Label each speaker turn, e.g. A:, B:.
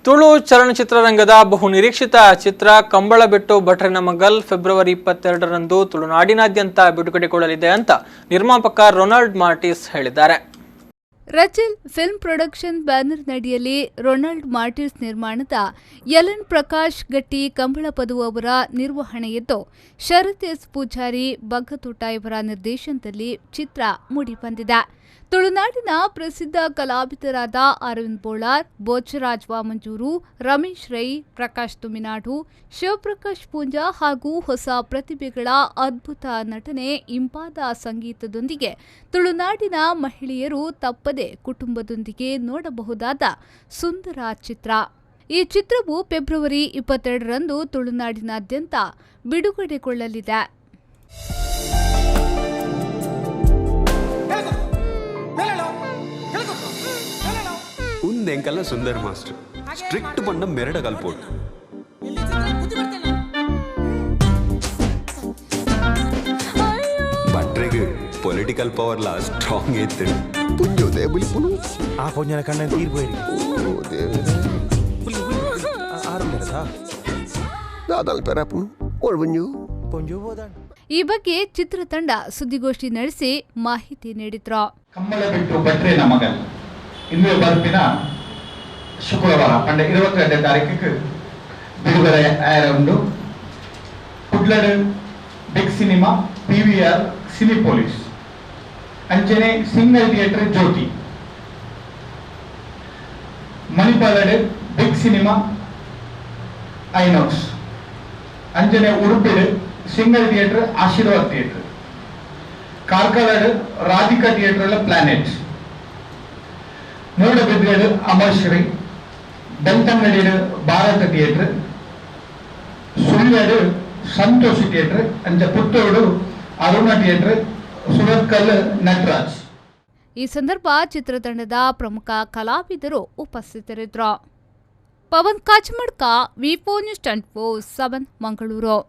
A: Tulu ಚಲನಚಿತ್ರರಂಗದ ಬಹು ನಿರೀಕ್ಷಿತ ಚಿತ್ರ ಕಂಬಳಬೆಟ್ಟು ಭಟ್ರೆನ ಮಗಲ್ ಫೆಬ್ರವರಿ 22ರಂದು ತುಳುನಾಡಿನಾದ್ಯಂತ ಬಿಡುಗಡೆಗೊಳ್ಳಲಿದೆ ಅಂತ ನಿರ್ಮಾಪಕ ರೊನಾಲ್ಡ್ ಮಾರ್ಟಿಸ್ ಹೇಳಿದ್ದಾರೆ.
B: ರಚೆಲ್ film production banner ನಡಿಯಲ್ಲಿ Ronald Martin's ನಿರ್ಮಾಣದ, ಎಲ್ಎನ್ ಪ್ರಕಾಶ್ ಗಟ್ಟಿ ಕಂಬಳಪದವು ಅವರ ನಿರ್ವಹಣೆಯಿದ್ದು, ಶರತ್ ಎಸ್ ಪೂಜಾರಿ ಬಗ್ಗತೋಟ ಇವರ ನಿರ್ದೇಶನದಲ್ಲಿ ಚಿತ್ರ ಮೂಡಿಬಂದಿದೆ. ತುಳುನಾಡಿನ ಪ್ರಸಿದ್ಧ ಕಲಾವಿದರಾದ ಅರವಿಂದ್ ಬೋಳಾರ್, ಬೋಚರಾಜ್ ವಾಮಂಜೂರು, ರಮೇಶ್ ರೈ, ಪ್ರಕಾಶ್ ತುಮಿನಾಡು, ಶಿವಪ್ರಕಾಶ್ ಪೂಂಜಾ ಹಾಗೂ ಹೊಸ ಪ್ರತಿಭೆಗಳ ಅದ್ಭುತ ನಟನೆ, ಇಂಪಾದ ಸಂಗೀತದೊಂದಿಗೆ ತುಳುನಾಡಿನ ಮಹಿಳೆಯರು ತಪ್ಪದೆ ಕುಟುಂಬದೊಂದಿಗೆ ನೋಡಬಹುದಾದ ಸುಂದರ ಚಿತ್ರ. ಈ ಚಿತ್ರವು ಫೆಬ್ರವರಿ 22ರಂದು ತುಳುನಾಡಿನಾದ್ಯಂತ ಬಿಡುಗಡೆಗೊಳ್ಳಲಿದೆ.
C: ಉಂದೆಂಕಲ್ಲ ಸುಂದರ್ ಮಾಸ್ಟರ್ ಸ್ಟ್ರಿಕ್ಟ್ ಪಂಡ ಮೆರಡ ಕಲ್ಪೋಡು. ಭಟ್ರೆಗ್ ಪೊಲಿಟಿಕಲ್ ಪವರ್ಲ ಸ್ಟ್ರಾಂಗ್ ಇತ್ತು.
D: ಪುಂಜೋದೆ ಬುಲಿಪುನು.
E: ಆ ಪೊಂಜನ ಕಣ್ಣನ್ ತೀರ್ ಪೋಯಿರಿ. ಆರುಂಡರದಾ?
D: ದಾದಲ್ ಪೆರಪುನು ಓಳ್ ಪುಂಜು.
E: ಪೊಂಜು ಬೋದಾಂಡ್.
B: ಈ ಬಗ್ಗೆ ಚಿತ್ರತಂಡ ಸುದ್ದಿಗೋಷ್ಠಿ ನಡೆಸಿ ಮಾಹಿತಿ ನೀಡಿದ್ರು.
F: ಕಂಬಳಬೆಟ್ಟು ಭಟ್ರೆನ ಮಗನ್ ಇಂದು ಬರ್ಪಿನ ಶುಕ್ರವಾರ ಪಂಡ 22 ತಾರೀಕಿಗೆ ಬಿಡುಗಡೆ ಆಯರ ಉಂಡು. ಕುಡ್ಲಡ್ big cinema, PVR, Cinepolis, ಅಂಚನೆ ಸಿಂಗಲ್ ಥಿಯೇಟರ್ ಜ್ಯೋತಿ, ಮಣಿಪಾಲಡ್ big cinema, INOX, ಅಂಚನೆ ಉಡುಪಿಡ್ single theatre Ashirwad theatre, ಕಾರ್ಕಳಡ್ ರಾಧಿಕಾ theatre planet, ಮೂಡಬಿದ್ರೆಡ್ ಅಮರ್ಶ್ರೀ, ಬೆಳ್ತಂಗಡಿಡ್ ಭಾರತ ಥಿಯೇಟರ್, ಸುಳ್ಯಡ್ ಸಂತೋಷ್ ಥಿಯೇಟರ್, ಅಂಚ ಪುತ್ತೂರು ಅರುಣ ಥಿಯೇಟರ್, ಸುರತ್ಕಲ್ ನಟರಾಜ್.
B: ಈ ಸಂದರ್ಭ ಚಿತ್ರತಂಡದ ಪ್ರಮುಖ ಕಲಾವಿದರು ಉಪಸ್ಥಿತರಿದ್ದರು. ಪವನ್ ಕಾಚಮಡ್ಕ, V4 news 24/7, Mangaluru.